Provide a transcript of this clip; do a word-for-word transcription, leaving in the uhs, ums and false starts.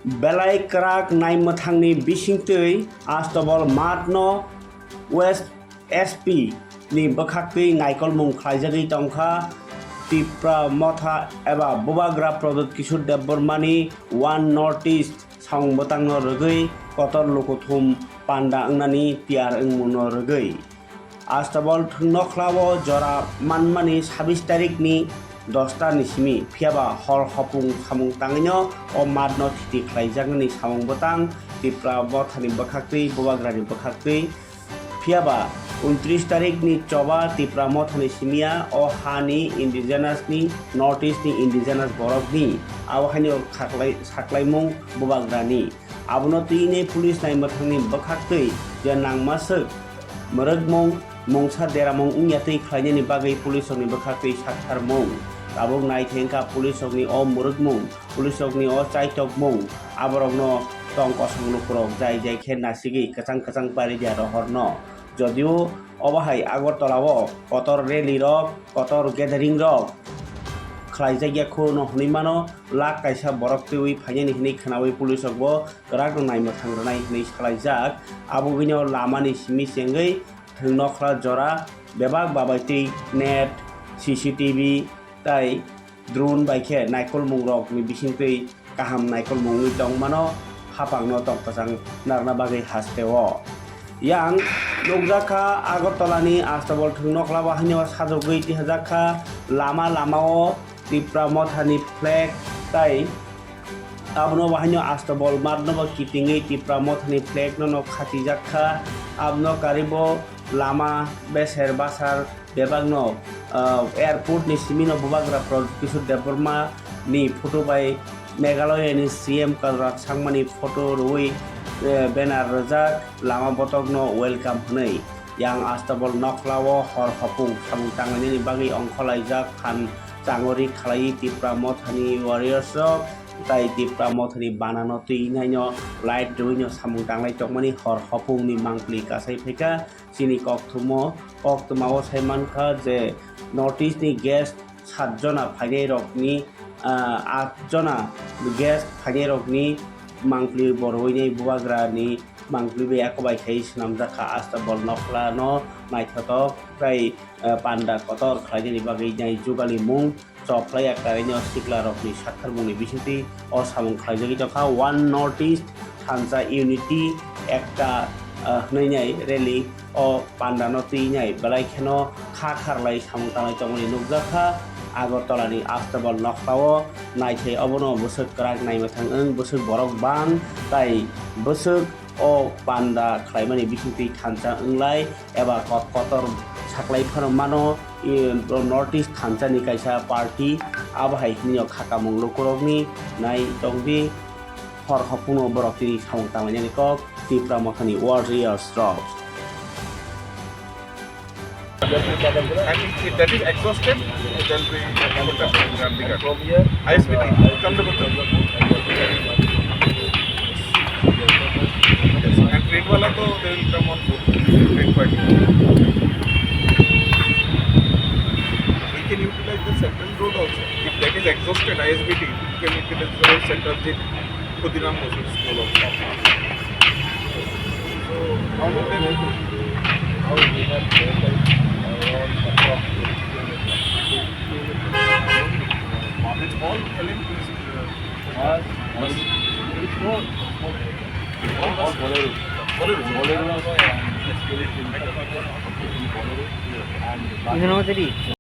Belai kwrak naimwthangni bisingtwi Astabol mathno West S P ni bwkhaktwi naikolmung khlaijagwi tongkha Tipra Motha eba Bubagra Pradyut Kishore Debbarmani One North East samung bwtangno rwgwi kotor lukuthum panda wngnani tiyar wngmungno rwgwi. Astabol thwngnokhla o jora manmani sabis tarikni dosta ni simi, phiyaba hor hopung samung tangwino o mathno thiti khlaijaknani samung bwtang Tipra Mothani bwkhaktwi, Bubagrani bwkhaktwi. Phiyaba untris tarikni choba Tipra Mothani simiya o hani indigenous ni, North East ni indigenous borokni, abo haino khaklai-, saklaimung Bubagrani. Abono twi nai police naimwthangni bwkhaktwi je nangmaswk mwrwkmung, mungsa deramung wngya twi khlainani bagwi police rokni bwkhaktwi saktharmung. Tabuk naithengkha police rokni o mwrwkmung, police rokni o chaitokmung, aborokno tong kosong lukurok jai jai khe nasigwi kwchang kwchang paridia rohorno. Jodio obo hai Agartala o kotor rally rok, kotor gathering rok khlaijakya kho no hwnwi mano, lakh kaisa borok twiwi phainani hwnwi khwnawi police rokbo kwrakno naimwthang rwnai hwnwi salaijak. Abo bini o lamani simi chengwi thwngnokhla jora bebak babaitwi net, C C T V tai drone bai khe naikolmungrokni bisingtwi kaham naikolmung wngwi tongmano, hapangno tongkwchang narwkna bagwi haste o. Yang nukjakha Agartalani Astabol thwngnokhla bahaino sajwgwi tihajakha lama lamao Tipra Mothani flag tai abono bahaino Astabol mathno bo kitingwi Tipra Mothani flag no no khatijakha. Abono karibo lama beser basar bebakno, ah, airport ni simi no Bubagra Pradyut Kishore Debbarma ni photo bai Meghalaya ni C M Conrad Sangma ni photo rwui, eh, banner rwjak, lama botok no welcome hwnwi. Yang Astabol nokhla o hor hopung samung tanglainani bagwi ongkhorlaijak phan changori khlaiwi Tipra Mothani warriors rok tai Tipra Mothani banano twi naino light rwino samung tanglai tongmani hor hopung ni mangpli kasai phaikha. Chini kokthumo, koktwmao sai mankha je North East ni guest sat jona phainai rokni, ah, at jona guest phainai rokni mangpli bo rwinai Bubagra ni mangpli bai eko bai khai swnamjakha Astabol nokhla no naithotok tai, ah, panda kotor khlainani bagwi nai jugalimung. Chokhlai ekta rino sikla rokni saktharmungni bisingtwi o samung khlaijagwi tongkha. One North East thansa unity ekta, ah, hwnwi nai rally o pandano twi nai belai kheno kha kharlai samung tanglai tongmani nukjakha. Agartalani Astabol nokhla o naithai obono bwswk kwrak naimwthang wng bwswk borok bang tai bwswk o panda khlaimani bisingtwi thansa wnglai eba kot kotor saklai phano mano, i, North East thansani kaisa party, abo hai hwnwi o khakamung lukurokni nai tongdi hor hopungno borok tini samung tanglainani kok Tipra Mothani warriors rok. And if that is exhausted, then we contact Gandhi Ghat. I S B T, come to Yes, and train wala to they will come on board. Train quite. We can utilize the central road also. If that is exhausted, I S B T, we can utilize the whole central jetty. Khudiram Mosque School of Law. So, how many people? How we have total around approximately. It's all L N T, uh, bus. It's all, all Bolero. Bolero. Bolero. Bolero. And